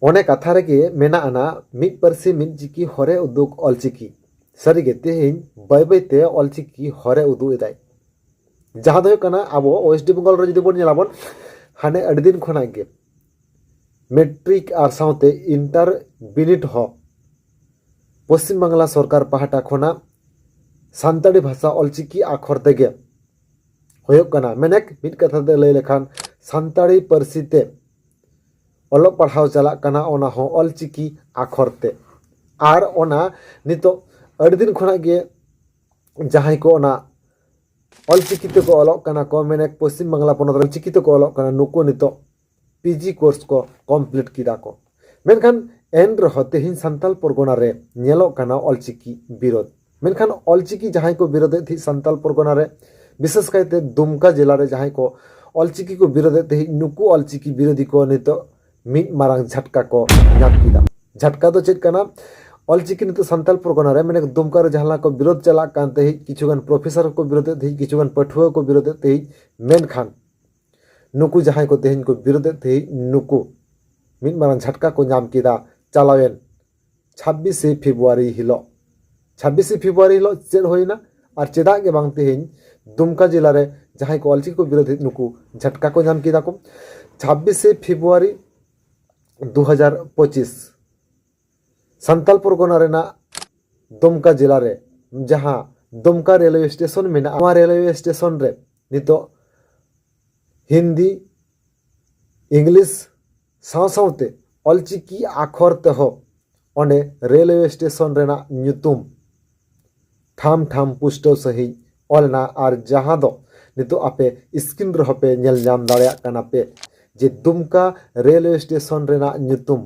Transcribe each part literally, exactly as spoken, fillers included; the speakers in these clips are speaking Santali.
ᱚᱱᱮ ᱠᱟᱛᱷᱟ ᱨᱮᱜᱮ ᱢᱮᱱᱟᱜ ᱟᱱᱟ, ᱢᱤᱫ ᱯᱟᱹᱨᱥᱤ ᱢᱤᱫ ᱪᱤᱠᱤ ᱦᱚᱨᱮ ᱩᱫᱩᱜ ᱚᱞᱪᱤᱠᱤ᱾ ᱥᱟᱹᱨᱤᱜᱮ ᱛᱮᱦᱮᱧ ᱵᱟᱹᱭ ᱵᱟᱹᱭᱛᱮ ᱚᱞᱪᱤᱠᱤ ᱦᱚᱨᱮ ᱩᱫᱩᱜ ᱮᱫᱟᱭ᱾ ᱡᱟᱦᱟᱸ ᱫᱚ ᱦᱩᱭᱩᱜ ᱠᱟᱱᱟ, ᱟᱵᱚ ᱳᱭᱮᱥᱴ ᱵᱮᱝᱜᱚᱞ ᱨᱮ ᱡᱩᱫᱤ ᱵᱚᱱ ᱧᱮᱞᱟᱵᱚᱱ, ᱦᱟᱱᱮ ᱟᱹᱰᱤ ᱫᱤᱱ ᱠᱷᱚᱱᱟᱜ ᱜᱮ ᱢᱮᱴᱨᱤᱠ ᱟᱨ ᱥᱟᱶᱛᱮ ᱤᱱᱴᱟᱨ ᱵᱤᱱᱤᱰ ᱦᱚᱸ ᱯᱚᱥᱪᱤᱢ ᱵᱟᱝᱞᱟ ᱥᱚᱨᱠᱟᱨ ᱯᱟᱦᱴᱟ ᱠᱷᱚᱱᱟᱜ ᱥᱟᱱᱛᱟᱲᱤ ᱵᱷᱟᱥᱟ ᱚᱞᱪᱤᱠᱤ ᱟᱠᱷᱚᱨ ᱛᱮᱜᱮ ᱦᱩᱭᱩᱜ ᱠᱟᱱᱟ᱾ ᱢᱮᱱᱮᱠ ᱢᱤᱫ ᱠᱟᱛᱷᱟ ᱛᱮ ᱞᱟᱹᱭ ᱞᱮᱠᱷᱟᱱ, ᱥᱟᱱᱛᱟᱲᱤ ᱯᱟᱹᱨᱥᱤ ᱛᱮ ᱚᱞᱚᱜ ᱯᱟᱲᱦᱟᱣ ᱪᱟᱞᱟᱜ ᱠᱟᱱᱟ, ᱚᱱᱟ ᱦᱚᱸ ᱚᱞᱪᱤᱠᱤ ᱟᱠᱷᱚᱨ ᱛᱮ᱾ ᱟᱨ ᱚᱱᱟ ᱱᱤᱛᱚᱜ ᱟᱹᱰᱤ ᱫᱤᱱ ᱠᱷᱚᱱᱟᱜ ᱜᱮ ᱡᱟᱦᱟᱸᱭ ᱠᱚ ᱚᱱᱟ ᱚᱞᱪᱤᱠᱤ ᱛᱮᱠᱚ ᱚᱞᱚᱜ ᱠᱟᱱᱟ ᱠᱚ, ᱢᱮᱱᱮᱠ ᱯᱚᱥᱪᱤᱢ ᱵᱟᱝᱞᱟ ᱯᱚᱱᱚᱛ ᱨᱮ ᱚᱞᱪᱤᱠᱤ ᱛᱮᱠᱚ ᱚᱞᱚᱜ ᱠᱟᱱᱟ, ᱱᱩᱠᱩ ᱱᱤᱛᱚᱜ ᱯᱤᱡᱤ ᱠᱳᱨᱥ ᱠᱚ ᱠᱚᱢᱯᱞᱤᱴ ᱠᱮᱫᱟ ᱠᱚ᱾ ᱢᱮᱱᱠᱷᱟᱱ ᱮᱱ ᱨᱮᱦᱚᱸ ᱛᱮᱦᱮᱧ ᱥᱟᱱᱛᱟᱲ ᱯᱚᱨᱜᱚᱱᱟ ᱨᱮ ᱧᱮᱞᱚᱜ ᱠᱟᱱᱟ ᱚᱞᱪᱤᱠᱤ ᱵᱤᱨᱳᱫᱷ᱾ ᱢᱮᱱᱠᱷᱟᱱ ᱚᱞᱪᱤᱠᱤ ᱡᱟᱦᱟᱸᱭ ᱠᱚ ᱵᱤᱨᱳᱫᱷᱮᱫ ᱛᱟᱦᱮᱸᱫ ᱥᱟᱱᱛᱟᱲ ᱯᱚᱨᱜᱚᱱᱟ ᱨᱮ, ᱵᱤᱥᱮᱥ ᱠᱟᱭᱛᱮ ᱫᱩᱢᱠᱟ ᱡᱮᱞᱟ ᱨᱮ ᱡᱟᱦᱟᱸᱭ ᱠᱚ ᱚᱞᱪᱤᱠᱤ ᱠᱚ ᱵᱤᱨᱳᱫᱷᱮᱫ ᱛᱟᱦᱮᱸᱫ, ᱱᱩᱠᱩ ᱚᱞᱪᱤᱠᱤ ᱵᱤᱨᱳᱫᱷᱤ ᱠᱚ ᱱᱤᱛᱚᱜ ᱢᱤᱫ ᱢᱟᱨᱟᱝ ᱡᱷᱟᱴᱠᱟ ᱠᱚ ᱧᱟᱢ ᱠᱮᱫᱟ᱾ ᱡᱷᱟᱴᱠᱟ ᱫᱚ ᱪᱮᱫ ᱠᱟᱱᱟ? ᱚᱞᱪᱤᱠᱤ ᱱᱤᱛᱚᱜ ᱥᱟᱱᱛᱟᱲ ᱯᱚᱨᱜᱚᱱᱟ ᱨᱮ, ᱢᱮᱱᱮᱠ ᱫᱩᱢᱠᱟ ᱨᱮ ᱡᱟᱦᱟᱸ ᱞᱮᱠᱟ ᱠᱚ ᱵᱤᱨᱳᱫᱷ ᱪᱟᱞᱟᱜ ᱠᱟᱱ ᱛᱟᱦᱮᱸᱫ, ᱠᱤᱪᱷᱩᱜᱟᱱ ᱯᱨᱚᱯᱷᱮᱥᱚᱨ ᱠᱚ ᱵᱤᱨᱳᱫᱷᱮᱫ ᱛᱟᱦᱮᱸᱫ, ᱠᱤᱪᱷᱩᱜᱟᱱ ᱯᱟᱹᱴᱷᱩᱣᱟᱹ ᱠᱚ ᱵᱤᱨᱳᱫᱷᱮᱫ ᱛᱟᱦᱮᱸᱫ, ᱢᱮᱱᱠᱷᱟᱱ ᱱᱩᱠᱩ ᱡᱟᱦᱟᱸᱭ ᱠᱚ ᱛᱮᱦᱮᱧ ᱠᱚ ᱵᱤᱨᱳᱫᱷᱮᱫ ᱛᱟᱦᱮᱸᱫ, ᱱᱩᱠᱩ ᱢᱤᱫ ᱢᱟᱨᱟᱝ ᱡᱷᱟᱴᱠᱟ ᱠᱚ ᱧᱟᱢ ᱠᱮᱫᱟ ᱪᱟᱞᱟᱣᱮᱱ ᱪᱷᱟᱵᱵᱤᱥᱮ ᱯᱷᱮᱵᱽᱨᱩᱣᱟᱨᱤ ᱦᱤᱞᱳᱜ᱾ ᱪᱷᱟᱵᱵᱤᱥᱮ ᱯᱷᱮᱵᱽᱨᱩᱣᱟᱨᱤ ᱦᱤᱞᱳᱜ ᱪᱮᱫ ᱦᱩᱭᱱᱟ ᱟᱨ ᱪᱮᱫᱟᱜ ᱜᱮ ᱵᱟᱝ ᱛᱮᱦᱮᱧ ᱫᱩᱢᱠᱟ ᱡᱮᱞᱟ ᱨᱮ ᱡᱟᱦᱟᱸᱭ ᱠᱚ ᱚᱞᱪᱤᱠᱤ ᱠᱚ ᱵᱤᱨᱳᱫᱷᱮᱫ, ᱱᱩᱠᱩ ᱡᱷᱟᱴᱠᱟ ᱠᱚ ᱧᱟᱢ ᱠᱮᱫᱟ ᱠᱚ? ᱪᱷᱟᱵᱵᱤᱥᱮ ᱯᱷᱮᱵᱽᱨᱩᱣᱟᱨᱤ ᱫᱩ ᱦᱟᱡᱟᱨ ᱯᱚᱸᱪᱤᱥ ᱥᱟᱱᱛᱟᱞ ᱯᱚᱨᱜᱚᱱᱟ ᱨᱮᱱᱟᱜ ᱫᱩᱢᱠᱟ ᱡᱮᱞᱟ ᱨᱮ ᱡᱟᱦᱟᱸ ᱫᱩᱢᱠᱟ ᱨᱮᱞᱣᱮ ᱥᱴᱮᱥᱚᱱ ᱢᱮᱱᱟᱜᱼᱟ, ᱱᱚᱣᱟ ᱨᱮᱞᱣᱮ ᱥᱴᱮᱥᱚᱱ ᱨᱮ ᱱᱤᱛᱚᱜ ᱦᱤᱱᱫᱤ, ᱤᱝᱞᱤᱥ ᱥᱟᱶ ᱥᱟᱶᱛᱮ ᱚᱞᱪᱤᱠᱤ ᱟᱠᱷᱚᱨ ᱛᱮᱦᱚᱸ ᱚᱸᱰᱮ ᱨᱮᱞᱣᱮ ᱥᱴᱮᱥᱚᱱ ᱨᱮᱱᱟᱜ ᱧᱩᱛᱩᱢ ᱴᱷᱟᱢ ᱴᱷᱟᱢ ᱯᱩᱥᱴᱟᱹᱣ ᱥᱟᱺᱦᱤᱡ ᱚᱞ ᱮᱱᱟ, ᱟᱨ ᱡᱟᱦᱟᱸ ᱫᱚ ᱱᱤᱛᱚᱜ ᱟᱯᱮ ᱥᱠᱨᱤᱱ ᱨᱮᱦᱚᱸ ᱯᱮ ᱧᱮᱞ ᱧᱟᱢ ᱫᱟᱲᱮᱭᱟᱜ ᱠᱟᱱᱟ ᱯᱮ ᱡᱮ ᱫᱩᱢᱠᱟ ᱨᱮᱞᱣᱮ ᱥᱴᱮᱥᱚᱱ ᱨᱮᱱᱟᱜ ᱧᱩᱛᱩᱢ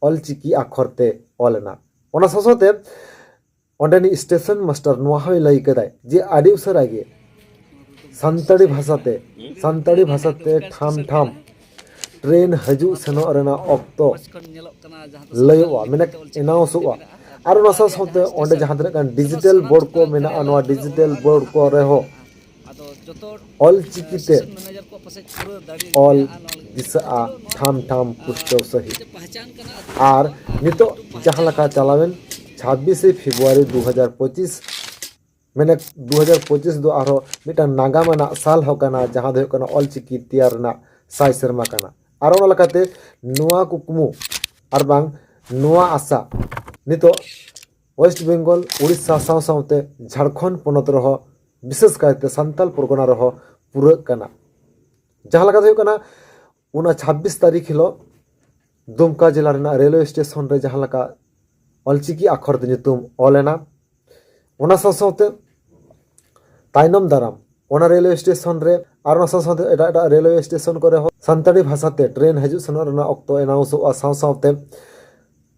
ᱚᱞᱪᱤᱠᱤ ᱟᱠᱷᱚᱨ ᱛᱮ ᱚᱞ ᱮᱱᱟ᱾ ᱚᱱᱟ ᱥᱟᱶ ᱥᱟᱶᱛᱮ ᱚᱸᱰᱮᱱᱤᱡ ᱥᱴᱮᱥᱚᱱ ᱢᱟᱥᱴᱟᱨ ᱱᱚᱣᱟ ᱦᱚᱸᱭ ᱞᱟᱹᱭ ᱠᱮᱫᱟᱭ ᱡᱮ ᱟᱹᱰᱤ ᱩᱥᱟᱹᱨᱟ ᱜᱮ ᱥᱟᱱᱛᱟᱲᱤ ᱵᱷᱟᱥᱟᱛᱮ, ᱥᱟᱱᱛᱟᱲᱤ ᱵᱷᱟᱥᱟᱛᱮ ᱴᱷᱟᱢ ᱴᱷᱟᱢ ᱴᱨᱮᱱ ᱦᱤᱡᱩᱜ ᱥᱮᱱᱚᱜ ᱨᱮᱱᱟᱜ ᱚᱠᱛᱚ ᱞᱟᱹᱭᱚᱜᱼᱟ, ᱢᱟᱱᱮ ᱮᱱᱟᱣᱩᱱᱥᱚᱜᱼᱟ᱾ ᱟᱨ ᱚᱱᱟ ᱥᱟᱶ ᱥᱟᱶᱛᱮ ᱚᱸᱰᱮ ᱡᱟᱦᱟᱸ ᱛᱤᱱᱟᱹᱜ ᱜᱟᱱ ᱰᱤᱡᱤᱴᱮᱞ ᱵᱳᱨᱰ ᱠᱚ ᱢᱮᱱᱟᱜᱼᱟ, ᱱᱚᱣᱟ ᱰᱤᱡᱤᱴᱮᱞ ᱵᱳᱨᱰ ᱠᱚ ᱨᱮᱦᱚᱸ ᱚᱞ ᱪᱤᱠᱤ ᱛᱮ ᱚᱞ ᱫᱤᱥᱟᱹᱜᱼᱟ ᱴᱷᱟᱢ ᱴᱷᱟᱢ ᱯᱩᱥᱴᱟᱹᱣ ᱥᱟᱺᱦᱤᱡ᱾ ᱟᱨ ᱱᱤᱛᱚᱜ ᱡᱟᱦᱟᱸ ᱞᱮᱠᱟ ᱪᱟᱞᱟᱣᱮᱱ ᱪᱷᱟᱵᱵᱤᱥᱮ ᱯᱷᱮᱵᱽᱨᱩᱣᱟᱨᱤ ᱫᱩ ᱦᱟᱡᱟᱨ ᱯᱚᱸᱪᱤᱥ, ᱢᱟᱱᱮ ᱫᱩ ᱦᱟᱡᱟᱨ ᱯᱚᱸᱪᱤᱥ ᱫᱚ ᱟᱨᱦᱚᱸ ᱢᱤᱫᱴᱟᱝ ᱱᱟᱜᱟᱢ ᱟᱱᱟᱜ ᱥᱟᱞ ᱦᱚᱸ ᱠᱟᱱᱟ, ᱡᱟᱦᱟᱸ ᱫᱚ ᱦᱩᱭᱩᱜ ᱠᱟᱱᱟ ᱚᱞ ᱪᱤᱠᱤ ᱛᱮᱭᱟᱨ ᱨᱮᱱᱟᱜ ᱥᱟᱭ ᱥᱮᱨᱢᱟ ᱠᱟᱱᱟ᱾ ᱟᱨ ᱚᱱᱟ ᱞᱮᱠᱟᱛᱮ ᱱᱚᱣᱟ ᱠᱩᱠᱢᱩ ᱟᱨ ᱵᱟᱝ ᱱᱚᱣᱟ ᱟᱥᱟ ᱱᱤᱛᱚᱜ ᱳᱭᱮᱥᱴ ᱵᱮᱝᱜᱚᱞ, ᱩᱲᱤᱥᱥᱟ ᱥᱟᱶ ᱥᱟᱶᱛᱮ ᱡᱷᱟᱲᱠᱷᱚᱸᱰ ᱯᱚᱱᱚᱛ ᱨᱮᱦᱚᱸ, ᱵᱤᱥᱮᱥ ᱠᱟᱭᱛᱮ ᱥᱟᱱᱛᱟᱞ ᱯᱚᱨᱜᱚᱱᱟ ᱨᱮᱦᱚᱸ ᱯᱩᱨᱟᱹᱜ ᱠᱟᱱᱟ᱾ ᱡᱟᱦᱟᱸ ᱞᱮᱠᱟ ᱫᱚ ᱦᱩᱭᱩᱜ ᱠᱟᱱᱟ, ᱚᱱᱟ ᱪᱷᱟᱵᱵᱤᱥ ᱛᱟᱹᱨᱤᱠᱷ ᱦᱤᱞᱳᱜ ᱫᱩᱢᱠᱟ ᱡᱮᱞᱟ ᱨᱮᱱᱟᱜ ᱨᱮᱞᱣᱮ ᱥᱴᱮᱥᱚᱱ ᱨᱮ ᱡᱟᱦᱟᱸ ᱞᱮᱠᱟ ᱚᱞᱪᱤᱠᱤ ᱟᱠᱷᱚᱨ ᱛᱮ ᱧᱩᱛᱩᱢ ᱚᱞ ᱮᱱᱟ᱾ ᱚᱱᱟ ᱥᱟᱶ ᱥᱟᱶᱛᱮ ᱛᱟᱭᱱᱚᱢ ᱫᱟᱨᱟᱢ ᱚᱱᱟ ᱨᱮᱞᱣᱮ ᱥᱴᱮᱥᱚᱱ ᱨᱮ ᱟᱨ ᱚᱱᱟ ᱥᱟᱶ ᱥᱟᱶᱛᱮ ᱮᱴᱟᱜ ᱮᱴᱟᱜ ᱨᱮᱞᱣᱮ ᱥᱴᱮᱥᱚᱱ ᱠᱚᱨᱮ ᱦᱚᱸ ᱥᱟᱱᱛᱟᱲᱤ ᱵᱷᱟᱥᱟ ᱛᱮ ᱴᱨᱮᱱ ᱦᱤᱡᱩᱜ ᱥᱮᱱᱚᱜ ᱨᱮᱱᱟᱜ ᱚᱠᱛᱚ ᱮᱱᱟᱣᱩᱱᱥᱚᱜᱼᱟ, ᱥᱟᱶ ᱥᱟᱶᱛᱮ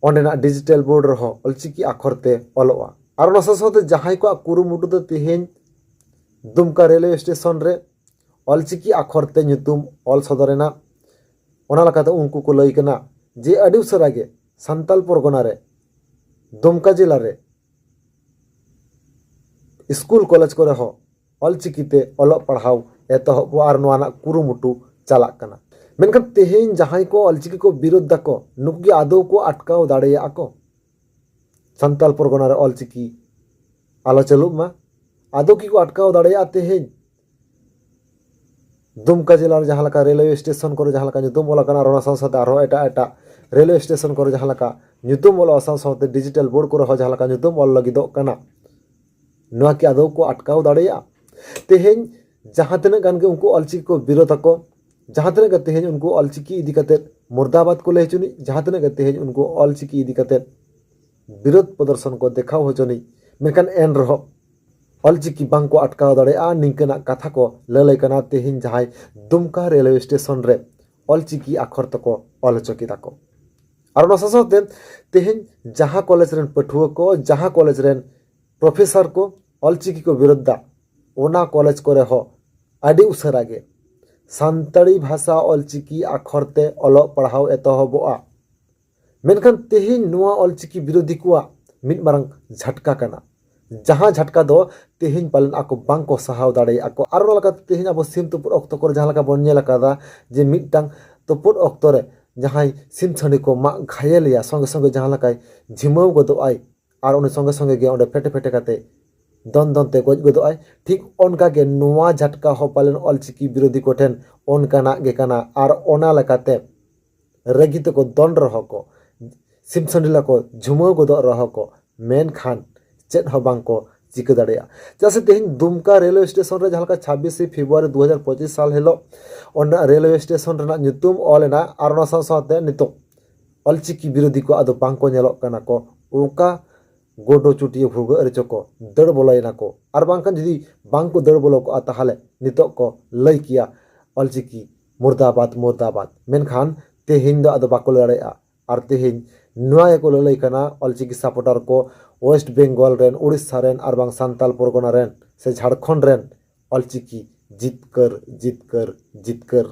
ᱚᱸᱰᱮᱱᱟᱜ ᱰᱤᱡᱤᱴᱟᱞ ᱵᱳᱨᱰ ᱨᱮᱦᱚᱸ ᱚᱞᱪᱤᱠᱤ ᱟᱠᱷᱚᱨ ᱛᱮ ᱚᱞᱚᱜᱼᱟ᱾ ᱟᱨ ᱚᱱᱟ ᱥᱟᱶ ᱥᱟᱶᱛᱮ ᱡᱟᱦᱟᱸᱭ ᱠᱚᱣᱟᱜ ᱠᱩᱨᱩᱢᱩᱴᱩ ᱫᱚ ᱛᱮᱦᱮᱧ ᱫᱩᱢᱠᱟ ᱨᱮᱞᱣᱮ ᱥᱴᱮᱥᱚᱱ ᱨᱮ ᱚᱞᱪᱤᱠᱤ ᱟᱠᱷᱚᱨ ᱛᱮ ᱧᱩᱛᱩᱢ ᱚᱞ ᱥᱚᱫᱚᱨ ᱮᱱᱟ᱾ ᱚᱱᱟ ᱞᱮᱠᱟᱛᱮ ᱩᱱᱠᱩ ᱠᱚ ᱞᱟᱹᱭ ᱠᱟᱱᱟ ᱡᱮ ᱟᱹᱰᱤ ᱩᱥᱟᱹᱨᱟ ᱜᱮ ᱥᱟᱱᱛᱟᱞ ᱯᱚᱨᱜᱚᱱᱟ ᱨᱮ, ᱫᱩᱢᱠᱟ ᱡᱮᱞᱟ ᱨᱮ ᱥᱠᱩᱞ ᱠᱚᱞᱮᱡᱽ ᱠᱚᱨᱮ ᱦᱚᱸ ᱚᱞᱪᱤᱠᱤ ᱛᱮ ᱚᱞᱚᱜ ᱯᱟᱲᱦᱟᱣ ᱮᱛᱚᱦᱚᱵᱚᱜᱼᱟ ᱟᱨ ᱱᱚᱣᱟ ᱨᱮᱱᱟᱜ ᱠᱩᱨᱩᱢᱩᱴᱩ ᱪᱟᱞᱟᱜ ᱠᱟᱱᱟ᱾ ᱢᱮᱱᱠᱷᱟᱱ ᱛᱮᱦᱮᱧ ᱡᱟᱦᱟᱸᱭ ᱠᱚ ᱚᱞᱪᱤᱠᱤ ᱠᱚ ᱵᱤᱨᱳᱫᱷ ᱫᱟᱠᱚ, ᱱᱩᱠᱩ ᱜᱮ ᱟᱫᱚ ᱠᱚ ᱟᱴᱠᱟᱣ ᱫᱟᱲᱮᱭᱟᱜᱼᱟ ᱠᱚ ᱥᱟᱱᱛᱟᱞ ᱯᱚᱨᱜᱚᱱᱟ ᱨᱮ ᱚᱞᱪᱤᱠᱤ ᱟᱞᱚ ᱪᱟᱹᱞᱩᱜ ᱢᱟ? ᱟᱫᱚ ᱠᱤ ᱠᱚ ᱟᱴᱠᱟᱣ ᱫᱟᱲᱮᱭᱟᱜᱼᱟ ᱛᱮᱦᱮᱧ? ᱫᱩᱢᱠᱟ ᱡᱮᱞᱟ ᱨᱮ ᱡᱟᱦᱟᱸ ᱞᱮᱠᱟ ᱨᱮᱞᱣᱮ ᱥᱴᱮᱥᱚᱱ ᱠᱚᱨᱮ ᱡᱟᱦᱟᱸ ᱞᱮᱠᱟ ᱧᱩᱛᱩᱢ ᱚᱞ ᱟᱠᱟᱱᱟ, ᱟᱨ ᱚᱱᱟ ᱥᱟᱶ ᱥᱟᱶᱛᱮ ᱟᱨᱦᱚᱸ ᱮᱴᱟᱜ ᱮᱴᱟᱜ ᱨᱮᱞᱣᱮ ᱥᱴᱮᱥᱚᱱ ᱠᱚᱨᱮ ᱡᱟᱦᱟᱸ ᱞᱮᱠᱟ ᱧᱩᱛᱩᱢ ᱚᱞᱚᱜᱼᱟ, ᱥᱟᱶ ᱥᱟᱶᱛᱮ ᱰᱤᱡᱤᱴᱟᱞ ᱵᱳᱨᱰ ᱠᱚᱨᱮ ᱦᱚᱸ ᱡᱟᱦᱟᱸ ᱞᱮᱠᱟ ᱧᱩᱛᱩᱢ ᱚᱞ ᱞᱟᱹᱜᱤᱫᱚᱜ ᱠᱟᱱᱟ, ᱱᱚᱣᱟ ᱠᱤ ᱟᱫᱚ ᱠᱚ ᱟᱴᱠᱟᱣ ᱫᱟᱲᱮᱭᱟᱜᱼᱟ? ᱛᱮᱦᱮᱧ ᱡᱟᱦᱟᱸ ᱛᱤᱱᱟᱹᱜ ᱜᱟᱱ ᱜᱮ ᱩᱱᱠᱩ ᱚᱞᱪᱤᱠᱤ ᱠᱚ ᱵᱤᱨᱳᱫ ᱟᱠᱚ, ᱡᱟᱦᱟᱸ ᱛᱤᱱᱟᱹᱜ ᱜᱮ ᱛᱮᱦᱮᱧ ᱩᱱᱠᱩ ᱚᱞᱪᱤᱠᱤ ᱤᱫᱤ ᱠᱟᱛᱮ ᱢᱩᱨᱫᱟᱵᱟᱫ ᱠᱚ ᱞᱟᱹᱭ ᱦᱚᱪᱚᱱᱤᱡ, ᱡᱟᱦᱟᱸ ᱛᱤᱱᱟᱹᱜ ᱜᱮ ᱛᱮᱦᱮᱧ ᱩᱱᱠᱩ ᱚᱞᱪᱤᱠᱤ ᱤᱫᱤ ᱠᱟᱛᱮ ᱵᱤᱨᱳᱫ ᱯᱨᱚᱫᱚᱨᱥᱚᱱ ᱠᱚ ᱫᱮᱠᱷᱟᱣ ᱦᱚᱪᱚᱱᱤᱡ, ᱢᱮᱱᱠᱷᱟᱱ ᱮᱱ ᱨᱮᱦᱚᱸ ᱚᱞᱪᱤᱠᱤ ᱵᱟᱝ ᱠᱚ ᱟᱴᱠᱟᱣ ᱫᱟᱲᱮᱭᱟᱜᱼᱟ᱾ ᱱᱤᱝᱠᱟᱹᱱᱟᱜ ᱠᱟᱛᱷᱟ ᱠᱚ ᱞᱟᱹᱞᱟᱹᱭ ᱠᱟᱱᱟ ᱛᱮᱦᱮᱧ ᱡᱟᱦᱟᱸᱭ ᱫᱩᱢᱠᱟ ᱨᱮᱞᱣᱮ ᱥᱴᱮᱥᱚᱱ ᱨᱮ ᱚᱞᱪᱤᱠᱤ ᱟᱠᱷᱚᱨ ᱛᱮᱠᱚ ᱚᱞ ᱦᱚᱪᱚ ᱠᱮᱫᱟ ᱠᱚ᱾ ᱟᱨ ᱚᱱᱟ ᱥᱟᱶ ᱥᱟᱶᱛᱮ ᱛᱮᱦᱮᱧ ᱡᱟᱦᱟᱸ ᱠᱚᱞᱮᱡᱽ ᱨᱮᱱ ᱯᱟᱹᱴᱷᱩᱣᱟᱹ ᱠᱚ, ᱡᱟᱦᱟᱸ ᱠᱚᱞᱮᱡᱽ ᱨᱮᱱ ᱯᱨᱚᱯᱷᱮᱥᱚᱨ ᱠᱚ ᱚᱞᱪᱤᱠᱤ ᱠᱚ ᱵᱤᱨᱳᱫᱷ ᱫᱟ, ᱚᱱᱟ ᱠᱚᱞᱮᱡᱽ ᱠᱚᱨᱮ ᱦᱚᱸ ᱟᱹᱰᱤ ᱩᱥᱟᱹᱨᱟ ᱜᱮ ᱥᱟᱱᱛᱟᱲᱤ ᱵᱷᱟᱥᱟ ᱚᱞᱪᱤᱠᱤ ᱟᱠᱷᱚᱨ ᱛᱮ ᱚᱞᱚᱜ ᱯᱟᱲᱦᱟᱣ ᱮᱛᱚᱦᱚᱵᱚᱜᱼᱟ᱾ ᱢᱮᱱᱠᱷᱟᱱ ᱛᱮᱦᱮᱧ ᱱᱚᱣᱟ ᱚᱞᱪᱤᱠᱤ ᱵᱤᱨᱳᱫᱷᱤ ᱠᱚᱣᱟᱜ ᱢᱤᱫ ᱢᱟᱨᱟᱝ ᱡᱷᱟᱴᱠᱟ ᱠᱟᱱᱟ᱾ ᱡᱟᱦᱟᱸ ᱡᱷᱟᱴᱠᱟ ᱫᱚ ᱛᱮᱦᱮᱧ ᱯᱟᱞᱮᱱ ᱟᱠᱚ ᱵᱟᱝ ᱠᱚ ᱥᱟᱦᱟᱣ ᱫᱟᱲᱮᱭᱟᱜᱼᱟ ᱠᱚ᱾ ᱟᱨ ᱚᱱᱟ ᱞᱮᱠᱟᱛᱮ ᱛᱮᱦᱮᱧ ᱟᱵᱚ ᱥᱤᱢ ᱛᱩᱯᱩᱫ ᱚᱠᱛᱚ ᱠᱚᱨᱮ ᱡᱟᱦᱟᱸ ᱞᱮᱠᱟ ᱵᱚᱱ ᱧᱮᱞ ᱟᱠᱟᱫᱟ ᱡᱮ ᱢᱤᱫᱴᱟᱝ ᱛᱩᱯᱩᱫ ᱚᱠᱛᱚ ᱨᱮ ᱡᱟᱦᱟᱸᱭ ᱥᱤᱢ ᱥᱟᱺᱰᱤ ᱠᱚ ᱢᱟᱜ ᱜᱷᱟᱭᱮᱞᱮᱭᱟ, ᱥᱚᱸᱜᱮ ᱥᱚᱸᱜᱮ ᱡᱟᱦᱟᱸ ᱞᱮᱠᱟᱭ ᱡᱷᱤᱢᱟᱹᱣ ᱜᱚᱫᱚᱜ ᱟᱭ ᱟᱨ ᱩᱱᱤ ᱥᱚᱸᱜᱮ ᱥᱚᱸᱜᱮ ᱜᱮ ᱚᱸᱰᱮ ᱯᱷᱮᱴᱮ ᱯᱷᱮᱴᱮ ᱠᱟᱛᱮ ᱫᱚᱱ ᱫᱚᱱ ᱛᱮ ᱜᱚᱡ ᱜᱚᱫᱚᱜ ᱟᱭ, ᱴᱷᱤᱠ ᱚᱱᱠᱟ ᱜᱮ ᱱᱚᱣᱟ ᱡᱷᱟᱴᱠᱟ ᱦᱚᱸ ᱯᱟᱞᱮᱱ ᱚᱞᱪᱤᱠᱤ ᱵᱤᱨᱳᱫᱷᱤ ᱠᱚᱴᱷᱮᱱ ᱚᱱᱠᱟᱱᱟᱜ ᱜᱮ ᱠᱟᱱᱟ᱾ ᱟᱨ ᱚᱱᱟ ᱞᱮᱠᱟᱛᱮ ᱨᱟᱹᱜᱤ ᱛᱮᱠᱚ ᱫᱚᱱ ᱨᱮᱦᱚᱸ ᱠᱚ, ᱥᱤᱢ ᱥᱟᱺᱰᱤ ᱞᱮᱠᱟ ᱠᱚ ᱡᱷᱩᱢᱟᱹᱣ ᱜᱚᱫᱚᱜ ᱨᱮᱦᱚᱸ ᱠᱚ, ᱢᱮᱱᱠᱷᱟᱱ ᱪᱮᱫ ᱦᱚᱸ ᱵᱟᱝ ᱠᱚ ᱪᱤᱠᱟᱹ ᱫᱟᱲᱮᱭᱟᱜᱼᱟ᱾ ᱪᱮᱫᱟᱜ ᱥᱮ ᱛᱮᱦᱮᱧ ᱫᱩᱢᱠᱟ ᱨᱮᱞᱣᱮ ᱥᱴᱮᱥᱚᱱ ᱨᱮ ᱡᱟᱦᱟᱸ ᱞᱮᱠᱟ ᱪᱷᱟᱵᱵᱤᱥᱮ ᱯᱷᱮᱵᱽᱨᱩᱣᱟᱨᱤ ᱫᱩ ᱦᱟᱡᱟᱨ ᱯᱚᱸᱪᱤᱥ ᱥᱟᱞ ᱦᱤᱞᱳᱜ ᱚᱱᱟ ᱨᱮᱞᱣᱮ ᱥᱴᱮᱥᱚᱱ ᱨᱮᱱᱟᱜ ᱧᱩᱛᱩᱢ ᱚᱞ ᱮᱱᱟ, ᱟᱨ ᱚᱱᱟ ᱥᱟᱶ ᱥᱟᱶᱛᱮ ᱱᱤᱛᱚᱜ ᱚᱞᱪᱤᱠᱤ ᱵᱤᱨᱳᱫᱷᱤ ᱠᱚ ᱟᱫᱚ ᱵᱟᱝ ᱠᱚ ᱧᱮᱞᱚᱜ ᱠᱟᱱᱟ ᱠᱚ᱾ ᱚᱠᱟ ᱜᱚᱰᱚ ᱪᱩᱴᱤᱭᱟᱹ ᱵᱷᱩᱜᱟᱹᱜ ᱨᱮᱪᱚ ᱠᱚ ᱫᱟᱹᱲ ᱵᱚᱞᱚᱭᱮᱱᱟ ᱠᱚ᱾ ᱟᱨ ᱵᱟᱝᱠᱷᱟᱱ ᱡᱩᱫᱤ ᱵᱟᱝ ᱠᱚ ᱫᱟᱹᱲ ᱵᱚᱞᱚ ᱠᱚᱜᱼᱟ, ᱛᱟᱦᱚᱞᱮ ᱱᱤᱛᱚᱜ ᱠᱚ ᱞᱟᱹᱭ ᱠᱮᱭᱟ ᱚᱞᱪᱤᱠᱤ ᱢᱩᱨᱫᱟᱵᱟᱫ, ᱢᱩᱨᱫᱟᱵᱟᱫ᱾ ᱢᱮᱱᱠᱷᱟᱱ ᱛᱮᱦᱮᱧ ᱫᱚ ᱟᱫᱚ ᱵᱟᱠᱚ ᱞᱟᱹᱭ ᱫᱟᱲᱮᱭᱟᱜᱼᱟ᱾ ᱟᱨ ᱛᱮᱦᱮᱧ ᱱᱚᱣᱟ ᱜᱮᱠᱚ ᱞᱟᱹᱞᱟᱹᱭ ᱠᱟᱱᱟ ᱚᱞᱪᱤᱠᱤ ᱥᱟᱯᱳᱨᱴᱟᱨ ᱠᱚ, ᱳᱭᱮᱥᱴ ᱵᱮᱝᱜᱚᱞ ᱨᱮᱱ, ᱩᱲᱤᱥᱥᱟ ᱨᱮᱱ, ᱟᱨ ᱵᱟᱝ ᱥᱟᱱᱛᱟᱞ ᱯᱚᱨᱜᱚᱱᱟ ᱨᱮᱱ ᱥᱮ ᱡᱷᱟᱲᱠᱷᱚᱸᱰ ᱨᱮᱱ, ᱚᱞᱪᱤᱠᱤ ᱡᱤᱛᱠᱟᱹᱨ, ᱡᱤᱛᱠᱟᱹᱨ, ᱡᱤᱛᱠᱟᱹᱨ,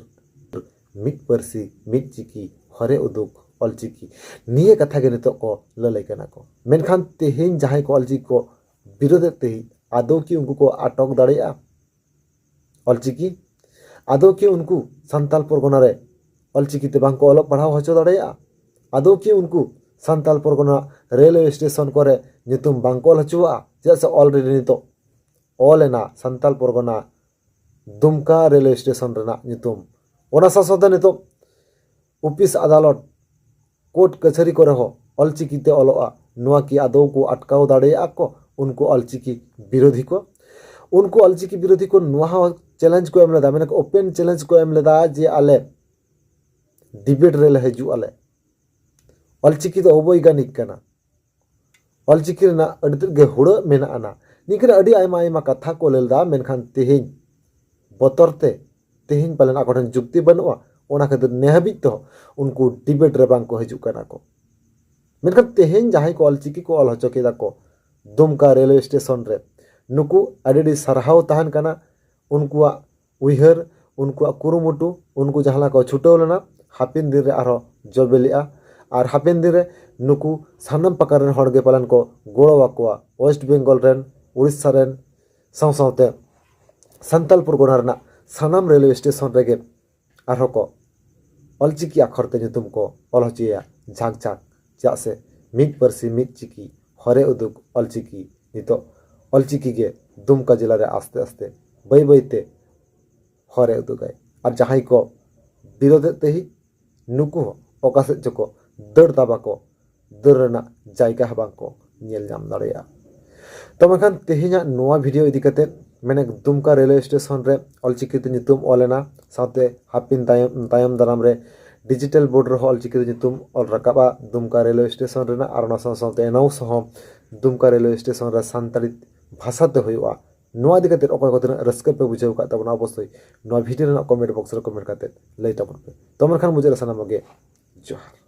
ᱢᱤᱫ ᱯᱟᱹᱨᱥᱤ, ᱢᱤᱫ ᱪᱤᱠᱤ, ᱦᱚᱨᱮ ᱩᱫᱩᱜ ᱚᱞᱪᱤᱠᱤ᱾ ᱱᱤᱭᱟᱹ ᱠᱟᱛᱷᱟ ᱜᱮ ᱱᱤᱛᱚᱜ ᱠᱚ ᱞᱟᱹᱞᱟᱹᱭ ᱠᱟᱱᱟ ᱠᱚ᱾ ᱢᱮᱱᱠᱷᱟᱱ ᱛᱮᱦᱮᱧ ᱡᱟᱦᱟᱸᱭ ᱠᱚ ᱚᱞᱪᱤᱠᱤ ᱠᱚ ᱵᱤᱨᱳᱫᱮᱫ ᱛᱮᱦᱮᱧ, ᱟᱫᱚ ᱠᱤ ᱩᱱᱠᱩ ᱠᱚ ᱟᱴᱚᱠ ᱫᱟᱲᱮᱭᱟᱜᱼᱟ ᱚᱞᱪᱤᱠᱤ? ᱟᱫᱚ ᱠᱤ ᱩᱱᱠᱩ ᱥᱟᱱᱛᱟᱞ ᱯᱚᱨᱜᱚᱱᱟ ᱨᱮ ᱚᱞᱪᱤᱠᱤ ᱛᱮ ᱵᱟᱝ ᱠᱚ ᱚᱞᱚᱜ ᱯᱟᱲᱦᱟᱣ ᱦᱚᱪᱚ ᱫᱟᱲᱮᱭᱟᱜᱼᱟ? ᱟᱫᱚ ᱠᱤ ᱩᱱᱠᱩ ᱥᱟᱱᱛᱟᱞ ᱯᱚᱨᱜᱚᱱᱟ ᱨᱮᱞᱣᱮ ᱥᱴᱮᱥᱚᱱ ᱠᱚᱨᱮ ᱧᱩᱛᱩᱢ ᱵᱟᱝ ᱠᱚ ᱚᱞ ᱦᱚᱪᱚᱣᱟᱜᱼᱟ? ᱪᱮᱫᱟᱜ ᱥᱮ already ᱱᱤᱛᱚᱜ ᱚᱞ ᱮᱱᱟ ᱥᱟᱱᱛᱟᱞ ᱯᱚᱨᱜᱚᱱᱟ ᱫᱩᱢᱠᱟ ᱨᱮᱞᱣᱮ ᱥᱴᱮᱥᱚᱱ ᱨᱮᱱᱟᱜ ᱧᱩᱛᱩᱢ᱾ ᱚᱱᱟ ᱥᱟᱶ ᱥᱟᱶᱛᱮ ᱱᱤᱛᱚᱜ ᱚᱯᱷᱤᱥ ᱟᱫᱟᱞᱚᱛ ᱠᱳᱨᱴ ᱠᱟᱹᱪᱷᱟᱹᱨᱤ ᱠᱚᱨᱮ ᱦᱚᱸ ᱚᱞᱪᱤᱠᱤ ᱛᱮ ᱚᱞᱚᱜᱼᱟ᱾ ᱱᱚᱣᱟ ᱠᱤ ᱟᱫᱚ ᱠᱚ ᱟᱴᱠᱟᱣ ᱫᱟᱲᱮᱭᱟᱜᱼᱟ ᱠᱚ ᱩᱱᱠᱩ ᱚᱞᱪᱤᱠᱤ ᱵᱤᱨᱳᱫᱷᱤ ᱠᱚ? ᱩᱱᱠᱩ ᱚᱞᱪᱤᱠᱤ ᱵᱤᱨᱳᱫᱷᱤ ᱠᱚ ᱱᱚᱣᱟ ᱦᱚᱸ ᱪᱮᱞᱮᱧᱡᱽ ᱠᱚ ᱮᱢ ᱞᱮᱫᱟ, ᱢᱮᱱᱟᱠᱚ ᱳᱯᱮᱱ ᱪᱮᱞᱮᱧᱡᱽ ᱠᱚ ᱮᱢ ᱞᱮᱫᱟ ᱡᱮ ᱟᱞᱮ ᱰᱤᱵᱮᱴ ᱨᱮᱞᱮ ᱦᱤᱡᱩᱜ ᱟᱞᱮ, ᱚᱞᱪᱤᱠᱤ ᱫᱚ ᱚᱵᱳᱭᱜᱟᱱᱤᱠ ᱠᱟᱱᱟ, ᱚᱞᱪᱤᱠᱤ ᱨᱮᱱᱟᱜ ᱟᱹᱰᱤ ᱛᱮᱫ ᱜᱮ ᱦᱩᱲᱟᱹᱜ ᱢᱮᱱᱟᱜ ᱟᱱᱟ᱾ ᱱᱤᱝᱠᱟᱹᱱᱟᱜ ᱟᱹᱰᱤ ᱟᱭᱢᱟ ᱟᱭᱢᱟ ᱠᱟᱛᱷᱟ ᱠᱚ ᱞᱟᱹᱭ ᱞᱮᱫᱟ, ᱢᱮᱱᱠᱷᱟᱱ ᱛᱮᱦᱮᱧ ᱵᱚᱛᱚᱨ ᱛᱮ ᱛᱮᱦᱮᱧ ᱯᱟᱞᱮᱱ ᱟᱠᱚ ᱴᱷᱮᱱ ᱡᱩᱠᱛᱤ ᱵᱟᱹᱱᱩᱜᱼᱟ, ᱚᱱᱟ ᱠᱷᱟᱹᱛᱤᱨ ᱱᱮ ᱦᱟᱹᱵᱤᱡ ᱛᱮᱦᱚᱸ ᱩᱱᱠᱩ ᱰᱤᱵᱮᱴ ᱨᱮ ᱵᱟᱝ ᱠᱚ ᱦᱤᱡᱩᱜ ᱠᱟᱱᱟ ᱠᱚ᱾ ᱢᱮᱱᱠᱷᱟᱱ ᱛᱮᱦᱮᱧ ᱡᱟᱦᱟᱸᱭ ᱠᱚ ᱚᱞᱪᱤᱠᱤ ᱠᱚ ᱚᱞ ᱦᱚᱪᱚ ᱠᱮᱫᱟ ᱠᱚ ᱫᱩᱢᱠᱟ ᱨᱮᱞᱣᱮ ᱥᱴᱮᱥᱚᱱ ᱨᱮ, ᱱᱩᱠᱩ ᱟᱹᱰᱤ ᱟᱹᱰᱤ ᱥᱟᱨᱦᱟᱣ ᱛᱟᱦᱮᱱ ᱠᱟᱱᱟ᱾ ᱩᱱᱠᱩᱣᱟᱜ ᱩᱭᱦᱟᱹᱨ, ᱩᱱᱠᱩᱣᱟᱜ ᱠᱩᱨᱩᱢᱩᱴᱩ, ᱩᱱᱠᱩ ᱡᱟᱦᱟᱸ ᱞᱮᱠᱟ ᱠᱚ ᱪᱷᱩᱴᱟᱹᱣ ᱞᱮᱱᱟ, ᱦᱟᱯᱮᱱ ᱫᱤᱱ ᱨᱮ ᱟᱨᱦᱚᱸ ᱡᱚ ᱵᱤᱞᱤᱜᱼᱟ᱾ ᱟᱨ ᱦᱟᱯᱮᱱ ᱫᱤᱱ ᱨᱮ ᱱᱩᱠᱩ ᱥᱟᱱᱟᱢ ᱯᱟᱠᱟᱲ ᱨᱮᱱ ᱦᱚᱲ ᱜᱮ ᱯᱟᱞᱮᱱ ᱠᱚ ᱜᱚᱲᱚ ᱟᱠᱚᱣᱟ᱾ ᱳᱭᱮᱥᱴ ᱵᱮᱝᱜᱚᱞ ᱨᱮᱱ, ᱩᱲᱤᱥᱥᱟ ᱨᱮᱱ, ᱥᱟᱶ ᱥᱟᱶᱛᱮ ᱥᱟᱱᱛᱟᱞ ᱯᱚᱨᱜᱚᱱᱟ ᱨᱮᱱᱟᱜ ᱥᱟᱱᱟᱢ ᱨᱮᱞᱣᱮ ᱥᱴᱮᱥᱚᱱ ᱨᱮᱜᱮ ᱟᱨᱦᱚᱸ ᱠᱚ ᱚᱞᱪᱤᱠᱤ ᱟᱠᱷᱚᱨ ᱛᱮ ᱧᱩᱛᱩᱢ ᱠᱚ ᱚᱞ ᱦᱚᱪᱚᱭᱟ ᱡᱷᱟᱠ ᱡᱷᱟᱠ᱾ ᱪᱮᱫᱟᱜ ᱥᱮ ᱢᱤᱫ ᱯᱟᱹᱨᱥᱤ ᱢᱤᱫ ᱪᱤᱠᱤ ᱦᱚᱨᱮ ᱩᱫᱩᱜ ᱚᱞᱪᱤᱠᱤ ᱱᱤᱛᱚᱜ ᱚᱞᱪᱤᱠᱤ ᱜᱮ ᱫᱩᱢᱠᱟ ᱡᱮᱞᱟ ᱨᱮ ᱟᱥᱛᱮ ᱟᱥᱛᱮ ᱵᱟᱹᱭ ᱵᱟᱹᱭ ᱛᱮ ᱦᱚᱨᱮ ᱩᱫᱩᱜᱟᱭ᱾ ᱟᱨ ᱡᱟᱦᱟᱸᱭ ᱠᱚ ᱵᱤᱨᱳᱫᱮᱫ ᱛᱮᱦᱤᱡ ᱱᱩᱠᱩ ᱦᱚᱸ ᱚᱠᱟ ᱥᱮᱫ ᱪᱚᱠᱚ ᱫᱟᱹᱲ ᱫᱟ, ᱵᱟᱠᱚ ᱫᱟᱹᱲ ᱨᱮᱱᱟᱜ ᱡᱟᱭᱜᱟ ᱦᱚᱸ ᱵᱟᱝ ᱠᱚ ᱧᱮᱞ ᱧᱟᱢ ᱫᱟᱲᱮᱭᱟᱜᱼᱟ᱾ ᱛᱚ ᱢᱮᱱᱠᱷᱟᱱ ᱛᱮᱦᱮᱧᱟᱜ ᱱᱚᱣᱟ ᱵᱷᱤᱰᱤᱭᱳ ᱤᱫᱤ ᱠᱟᱛᱮ ᱢᱮᱱᱮᱠ ᱫᱩᱢᱠᱟ ᱨᱮᱞᱣᱮ ᱥᱴᱮᱥᱚᱱ ᱨᱮ ᱚᱞᱪᱤᱠᱤ ᱛᱮ ᱧᱩᱛᱩᱢ ᱚᱞ ᱮᱱᱟ, ᱥᱟᱶᱛᱮ ᱦᱟᱯᱮᱱ ᱛᱟᱭᱚᱢ, ᱛᱟᱭᱚᱢ ᱫᱟᱨᱟᱢ ᱨᱮ ᱰᱤᱡᱤᱴᱟᱞ ᱵᱳᱨᱰ ᱨᱮᱦᱚᱸ ᱚᱞᱪᱤᱠᱤ ᱛᱮ ᱧᱩᱛᱩᱢ ᱚᱞ ᱨᱟᱠᱟᱵᱼᱟ ᱫᱩᱢᱠᱟ ᱨᱮᱞᱣᱮ ᱥᱴᱮᱥᱚᱱ ᱨᱮᱱᱟᱜ, ᱟᱨ ᱚᱱᱟ ᱥᱟᱶ ᱥᱟᱶᱛᱮ ᱮᱱᱟᱣᱩᱱᱥ ᱦᱚᱸ ᱫᱩᱢᱠᱟ ᱨᱮᱞᱣᱮ ᱥᱴᱮᱥᱚᱱ ᱨᱮ ᱥᱟᱱᱛᱟᱲᱤ ᱵᱷᱟᱥᱟ ᱛᱮ ᱦᱩᱭᱩᱜᱼᱟ᱾ ᱱᱚᱣᱟ ᱤᱫᱤ ᱠᱟᱛᱮ ᱚᱠᱚᱭ ᱠᱚ ᱛᱤᱱᱟᱹᱜ ᱨᱟᱹᱥᱠᱟᱹ ᱯᱮ ᱵᱩᱡᱷᱟᱹᱣ ᱟᱠᱟᱫ ᱛᱟᱵᱚᱱᱟ, ᱚᱵᱚᱥᱥᱳᱭ ᱱᱚᱣᱟ ᱵᱷᱤᱰᱤᱭᱳ ᱨᱮᱱᱟᱜ ᱠᱚᱢᱮᱱᱴ ᱵᱚᱠᱥ ᱨᱮ ᱠᱚᱢᱮᱱᱴ ᱠᱟᱛᱮ ᱞᱟᱹᱭ ᱛᱟᱵᱚᱱ ᱯᱮ᱾ ᱛᱚ ᱢᱮᱱᱠᱷᱟᱱ ᱢᱩᱪᱟᱹᱫ ᱨᱮ ᱥᱟᱱᱟᱢ ᱠᱚᱜᱮ ᱡᱚᱦᱟᱨ᱾